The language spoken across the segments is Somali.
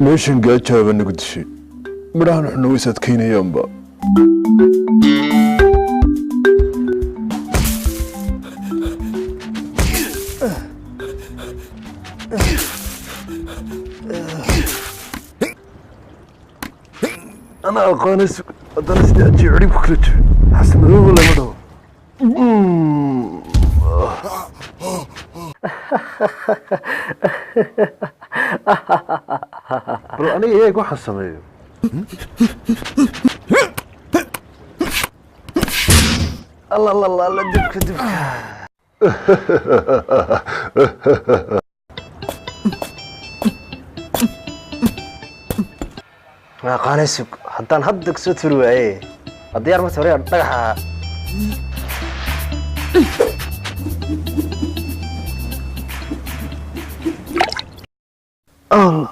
Meeshan gaajaaba nagu dishay, midhahan wax noogu is adkaynayaanba. Ana aqaanay, haddana sidii ajiib cidhib ku kala jiro xasamadooba lama dhaho. Bal aniga eeg waxaan sameeyo. Alla alla alla alla, dibka dibka. Ma aqaanay, sug, haddaan hadda kusoo turi waaye waa diyaar. Marta hore dhagaxa. Allah.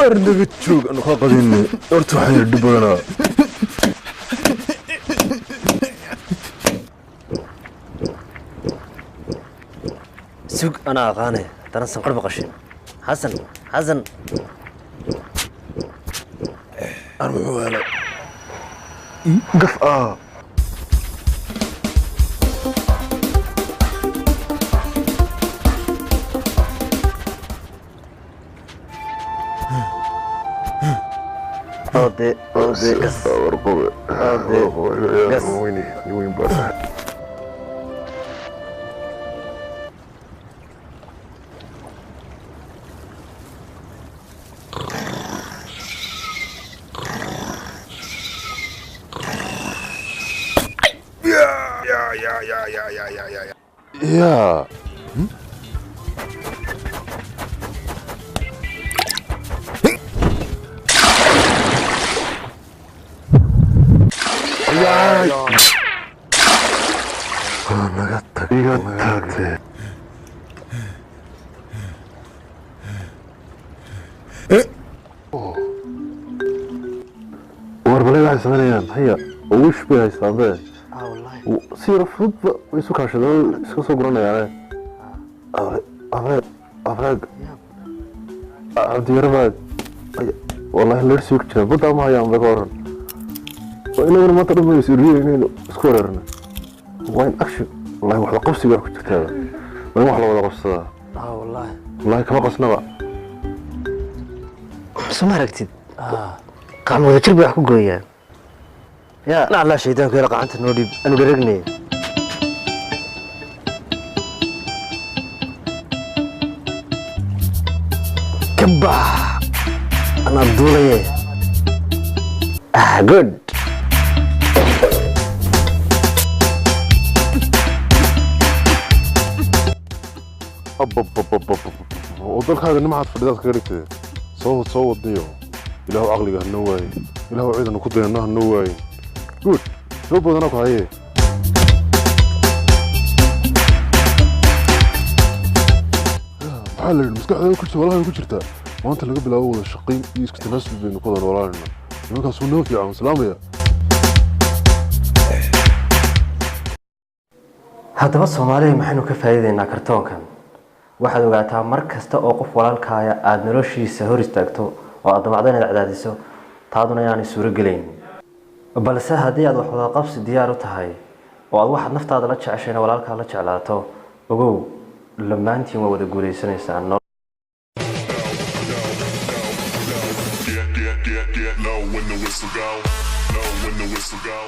Arnaga joog, anu kaa qadinne. Horta waxaan yidhi dhib badanaa. Sug, anaa aqaane, haddana sanqar maqashin. Xasan, Xasan. An wuxuu helay gaf ah. Ode ode gas. Warqobe. Ode gas. Weyn baa. Yaa naga tag, iga tagte. War balay, waxay samaynayaan haya oo wish bay haystaan be. Ah, wallahi. Si yar fududba way isu kaashadeen, iska soo guranayaane. Afreed afreed, Cabdiyare baad. Wallahi leersi ku jira badda ma hayaan ba. Ka waran waa inaguna maanta dhan baynu is uriyey isku wareerna. Waa in action, wallahi wax la qabsiga ku jirtaa, waa in wax la wada qabsadaa. Ah, wallahi. Wallahi kama qasnaba. Soo ma aragtid, qacmo wada jir bay wax ku gooyaan. Ya naclaa shaydaanku yala, qacanta noo dhiib, anu dharagnay. Ka bax, anaa duulaye. Ah, good. Oo dalkaaga nimaxaad fadhidaad kaga dhigtay soo wad, soo wadniyo. Ilaahu caqliga hanoo waaye, Ilaahu ciidanu ku dayano hanoo waaye. Good, soo boodana ku haye. Maxaa la yidhi? Maskaxdaada ku jirta walahi ku jirtaa. Maanta laga bilaabo wada shaqayn iyo isku tanaasul baynu ku wada noolaanayna. Nimankaas wuu noo fiican salaamaya. Haddaba Soomaaliya, maxaynu ka faa'iideynaa kartoonkan? Waxaad ogaataa, mar kasta oo qof walaalkaaya aada noloshiisa hor istaagto oo aad damacdo inaad cadaadiso, taaduna inaanay suuro gelayn. Balse haddii aad wax wada qabsi diyaar u tahay oo aad waxaad naftaada la jeceshayna walaalkaa la jeclaato, ogow, dhammaantiin waa wada guuleysanaysaa. Get, get, get low when the whistle go. Low when the whistle go.